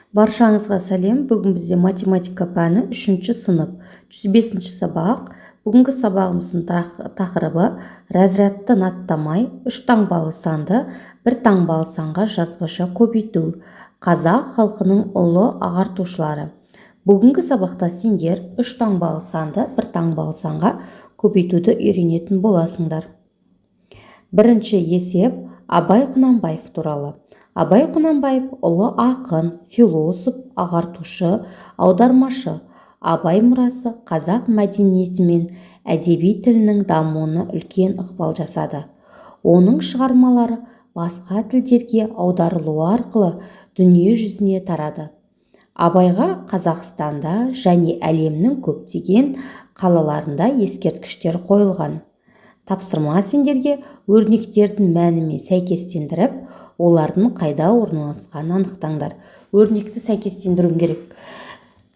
Баршаңызға сәлем! Бүгін бізде математика пәні, үшінші сынып, 105-ші сабақ. Бүгінгі сабағымыздың тақырыбы: разрядтан аттамай, үш таңбалы санды бір таңбалы санға жазбаша көбейту. Қазақ халқының ұлы ағартушылары. Бүгінгі сабақта сендер үш таңбалы санды бір таңбалы санға көбейтуді үйренетін боласыңдар. Бірінші есеп Абай Құнанбаев туралы. Абай Құнанбаев – ұлы ақын, философ, ағартушы, аудармашы. Абай мұрасы қазақ мәдениеті мен әдеби тілінің дамуына үлкен ықпал жасады. Оның шығармалары басқа тілдерге аударылуы арқылы дүние жүзіне тарады. Абайға Қазақстанда және әлемнің көптеген қалаларында ескерткіштер қойылған. Тапсырма сендерге: өрнектердің мәнімен сәйкестендіріп, олардың қайда орналасқанын анықтаңдар. Өрнекті сәйкестендіруің керек.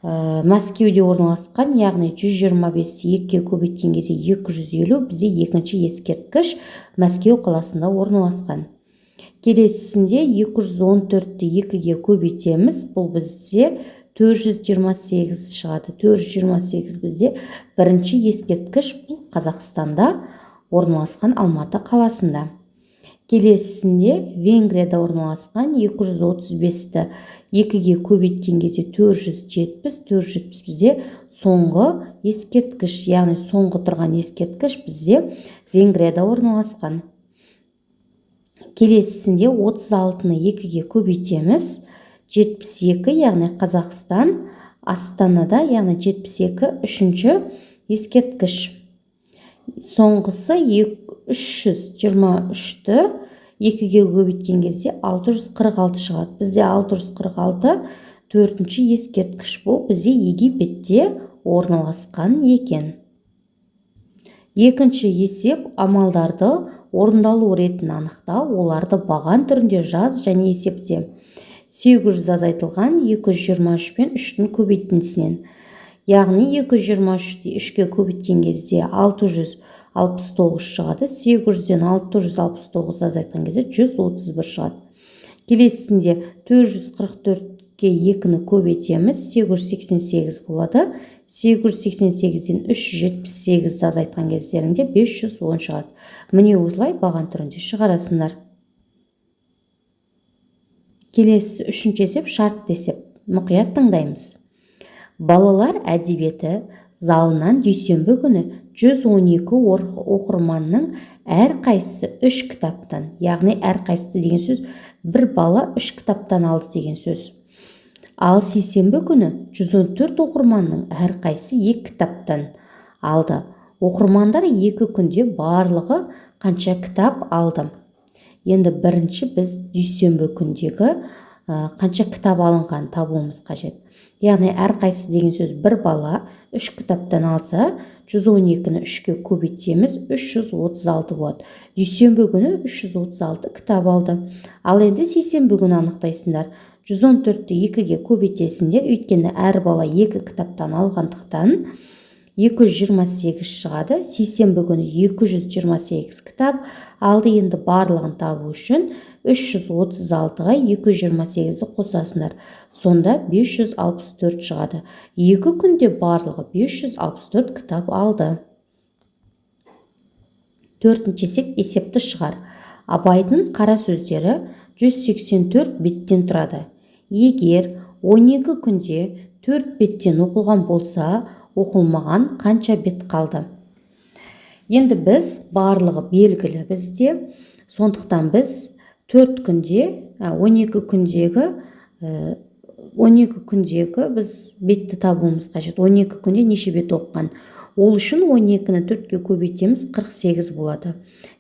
Мәскеуде орналасқан, яғни 125 екіге көбейткен кезде 250. Бізде екінші ескерткіш Мәскеу қаласында орналасқан. Келесісінде 214-ті екіге көбейтеміз, бұл бізде 428 шығады. 428 бізде бірінші ескерткіш, бұл Қазақстанда орналасқан, Алматы қаласында. Келесісінде Венгрияда орналасқан. 235-ті екіге көбейткен кезде 470. 470 бізде соңғы ескерткіш, яғни соңғы тұрған ескерткіш бізде Венгрияда орналасқан. Келесісінде 36-ны екіге көбейтеміз, 72, яғни Қазақстан, Астанада, яғни 72 үшінші ескерткіш. Соңғысы 323-ті екіге көбейткен кезде 646 шығады. Бізде 646 төртінші ескерткіш, бұл бізде Египетте орналасқан екен. Екінші есеп: амалдарды орындалу ретін анықта, оларды баған түрінде жаз және есепте. 800 азайтылған 223 пен 3-тің көбейтіндісінен, яғни 223-ті 3-ке көбейткен кезде 669 шығады. 800-ден 669 азайтқан кезде 131 шығады. Келесісінде 444-ке 2-ні көбейтеміз, 888 болады. 888-ден 378-ді азайтқан кездеріңде 510 шығады. Міне, осылай баған түрінде шығарасыңдар. Келесі үшінші есеп шартты есеп. Мұқият тыңдаймыз. Балалар әдебиеті залынан дүйсенбі күні 112 оқырманның әрқайсысы үш кітаптан, яғни әрқайсысы деген сөз бір бала үш кітаптан алды деген сөз, ал сейсенбі күні 114 оқырманның әрқайсысы екі кітаптан алды. Оқырмандар 2 күнде барлығы қанша кітап алды? Енді бірінші біз дүйсенбі күндегі қанша кітап алынғанын табуымыз қажет. Яғни әрқайсысы деген сөз бір бала үш кітаптан алса, 112-ні үшке көбейтеміз, 336 болады. Дүйсенбі күні 336 кітап алды. Ал енді сейсенбі күні анықтайсыңдар. 114-ті екіге көбейтесіңдер, өйткені әр бала екі кітаптан алғандықтан, 228 шығады. Сейсенбі күні 228 кітап алды. Енді барлығын табу үшін 336-ға 228-ді қосасыңдар, сонда 564 шығады. 2 күнде барлығы 564 кітап алды. Төртінші есеп. Есепті шығар. Абайдың қара сөздері 184 беттен тұрады. Егер 12 күнде 4 беттен оқылған болса, оқылмаған қанша бет қалды? Енді біз барлығы белгілі бізде, сондықтан біз 4 күнде, 12 күндегі, 12 күндегі біз бетті табуымыз қажет. 12 күнде неше бет оқыған? Ол үшін 12-ні төртке көбейтеміз, 48 болады.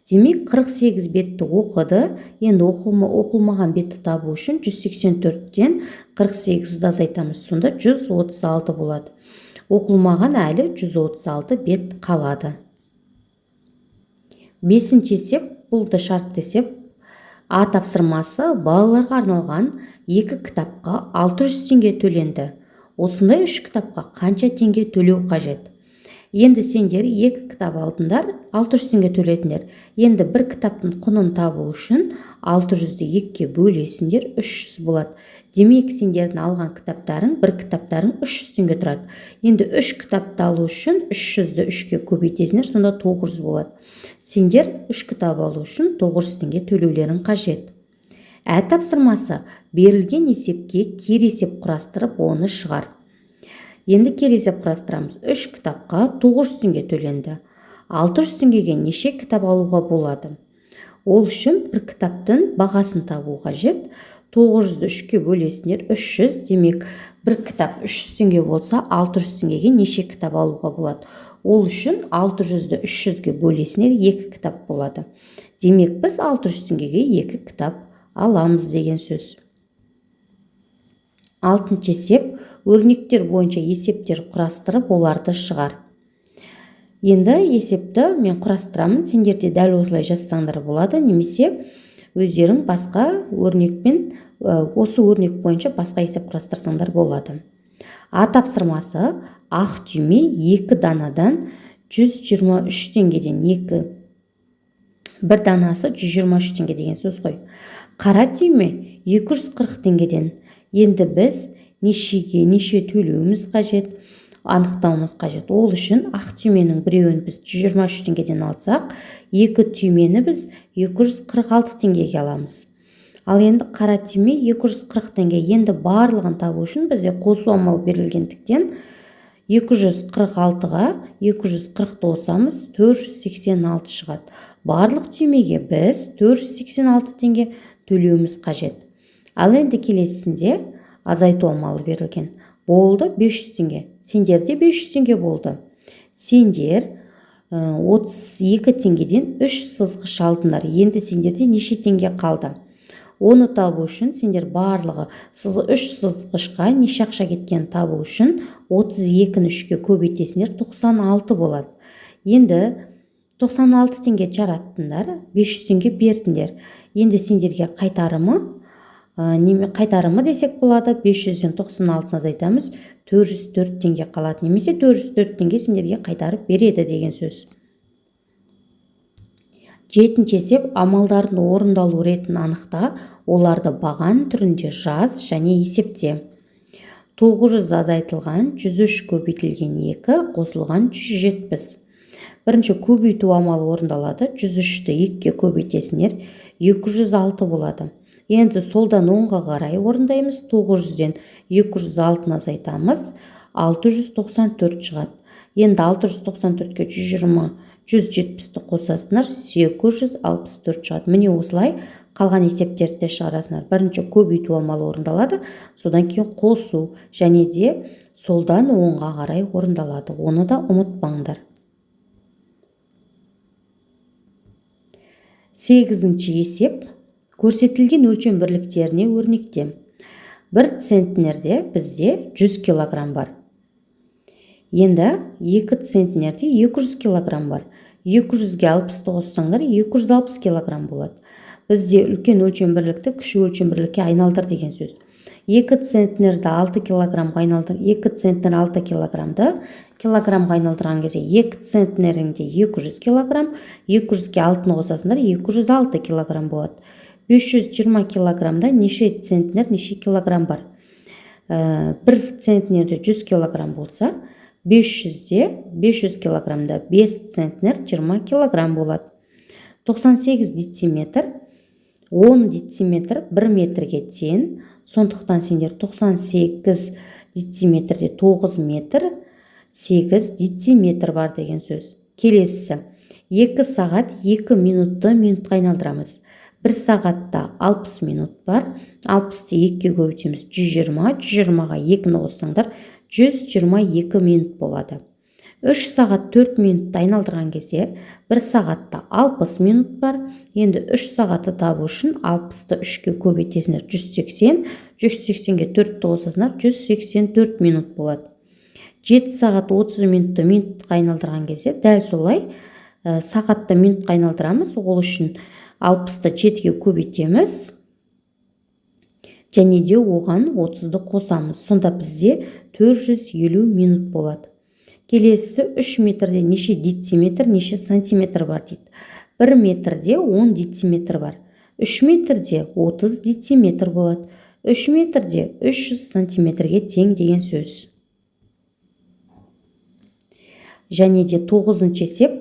Демек, 48 бетті оқыды. Енді оқылмаған бетті табу үшін 184-тен 48-ді азайтамыз, сонда 136 болады. Оқылмаған әлі 136 бет қалады. Бесінші есеп, бұл да шартты есеп. А тапсырмасы: балаларға арналған екі кітапқа 600 теңге төленді. Осындай үш кітапқа қанша теңге төлеу қажет? Енді сендер 2 кітап алдыңдар, 600 теңге төледіңдер. Енді бір кітаптың құнын табу үшін 600-ді 2-ге бөлесіңдер, 300 болады. Демек, сендердің алған кітаптарың, бір кітаптарың 300 теңге тұрады. Енді 3 кітапты алу үшін 300-ді 3-ге көбейтесіңдер, сонда 900 болады. Сендер 3 кітап алу үшін 900 теңге төлеулерің қажет. Ә тапсырмасы: берілген есепке кері есеп құрастырып, оны шығар. Енді кері есеп құрастырамыз. 3 кітапқа 900 теңге төленді. 600 теңгеге неше кітап алуға болады? Ол үшін бір кітаптың бағасын табу қажет. 900-ді 3-ке бөлесіңдер, 300. Демек, бір кітап 300 теңге болса, 600 теңгеге неше кітап алуға болады? Ол үшін 600-ді 300-ге бөлесіңдер, 2 кітап болады. Демек, біз 600 теңгеге 2 кітап аламыз деген сөз. Алтыншы есеп: өрнектер бойынша есептер құрастырып, оларды шығар. Енді есепті мен құрастырамын, сендер де дәл осылай жазсаңдар болады, немесе өздерің басқа өрнекпен, осы өрнек бойынша басқа есеп құрастырсаңдар болады. А тапсырмасы: ақ түйме 2 данадан 123 теңгеден, 2, бір данасы 123 теңге деген сөз ғой. Қара түйме 240 теңгеден. Енді біз нешеге неше төлеуіміз қажет, анықтауымыз қажет. Ол үшін ақ түйменің біреуін біз 123 теңгеден алсақ, екі түймені біз 246 теңгеге аламыз. Ал енді қара түйме 240 теңге. Енді барлығын табу үшін бізде қосу амал берілгендіктен, 246-ға 240-ты қосамыз, 486 шығады. Барлық түймеге біз 486 теңге төлеуіміз қажет. Ал енді келесісінде азайту амалы берілген. Болды 500 теңге. Сендерде 500 теңге болды. Сендер 32 теңгеден 3 сызғыш алдыңдар. Енді сендерде неше теңге қалды? Оны табу үшін сендер барлығы үш сызғышқа неше ақша кеткенін табу үшін 32-ні 3-ке көбейтесіңдер, 96 болады. Енді 96 теңге жараттыңдар, 500 теңге бердіңдер. Енді сендерге қайтарымы, неме қайтарымы десек болады, 500-ден 96-ны азайтамыз, 404 теңге қалады, немесе 404 теңге сендерге қайтарып береді деген сөз. Жетінші есеп: амалдардың орындалу ретін анықта, оларды баған түрінде жаз және есепте. 900 азайтылған 103 көбейтілген 2 қосылған 170. Бірінші көбейту амалы орындалады. 103-ті 2-ге көбейтесіңдер, 206 болады. Енді солдан оңға қарай орындаймыз. 900-ден 206-ны азайтамыз, 694 шығады. Енді 694-ке 120 170-ті қосасыңдар, 864 шығады. Міне, осылай қалған есептерді де шығарасыңдар. Бірінші көбейту амалы орындалады, содан кейін қосу және де солдан оңға қарай орындалады. Оны да ұмытпаңдар. Сегізінші есеп: көрсетілген өлшем бірліктеріне өрнекте. 1 центнерде бізде 100 килограмм бар. Енді 2 центнерде 200 килограмм бар. 200-ге 60-ты қоссаңдар, 260 килограмм болады. Бізде үлкен өлшем бірлікті кіші өлшем бірлікке айналдыр деген сөз. 2 центнерді 6 килограммға айналдыр. 2 центнер 6 килограммды килограммға айналдырған кезде 2 центнеріңде 200 килограмм, 200-ге 6-ны қосасыңдар, 206 килограмм болады. 520 килограммда неше центнер, неше килограмм бар? 1 центнерде 100 килограмм болса, 500-де 500 килограммда 5 центнер 20 килограмм болады. 98 дециметр, 10 дециметр 1 метрге тең. Сондықтан сендер 98 дециметрде 9 метр 8 дециметр бар деген сөз. Келесісі: 2 сағат 2 минутты минутқа айналдырамыз. 1 сағатта 60 минут бар. 60-ты 2-ге көбейтеміз, 120. 120-ға 2-ні қоссаңдар, 122 минут болады. 3 сағат 4 минутты айналдырған кезде 1 сағатта 60 минут бар. Енді 3 сағатты табу үшін 60-ты 3-ке көбейтесіңдер, 180. 180-ге 4-ті қосасыңдар, 184 минут болады. 7 сағат 30 минутты минутқа айналдырған кезде дәл солай сағатты минутқа айналдырамыз. Ол үшін 60-ты 7-ге көбейтеміз және де оған 30-ды қосамыз. Сонда бізде 450 минут болады. Келесісі 3 метрде неше дециметр, неше сантиметр бар дейді. 1 метрде 10 дециметр бар. 3 метрде 30 дециметр болады. 3 метрде 300 сантиметрге тең деген сөз. Және де 9-шы есеп.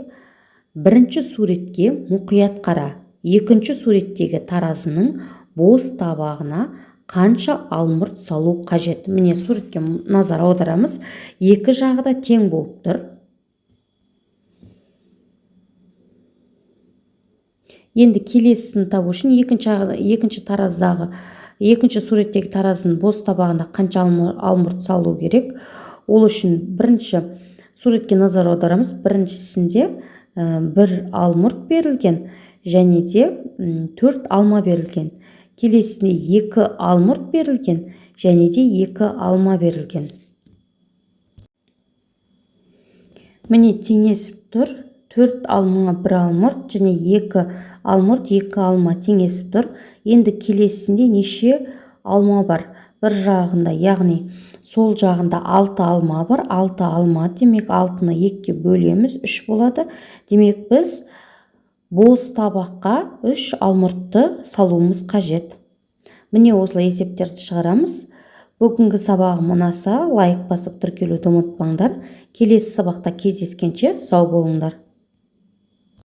Бірінші суретке мұқият қара. Екінші суреттегі таразының бос табағына қанша алмұрт салу қажет? Міне, суретке назар аударамыз. Екі жағы да тең болып тұр. Енді келесісін табу үшін екінші тараздағы, екінші суреттегі таразының бос табағына қанша алмұрт салу керек? Ол үшін бірінші суретке назар аударамыз. Біріншісінде бір алмұрт берілген және де 4 алма берілген. Келесісінде 2 алмұрт берілген және де 2 алма берілген. Міне, теңесіп тұр. 4 алма, 1 алмұрт және 2 алмұрт, 2 алма теңесіп тұр. Енді келесісінде неше алма бар? Бір жағында, яғни сол жағында 6 алма бар. 6 алма, демек 6-ны 2-ге бөлеміз, 3 болады. Демек біз бос табаққа 3 алмұртты салуымыз қажет. Міне, осылай есептерді шығарамыз. Бүгінгі сабағым ұнаса, лайк басып тіркелуді ұмытпаңдар. Келесі сабақта кездескенше сау болыңдар.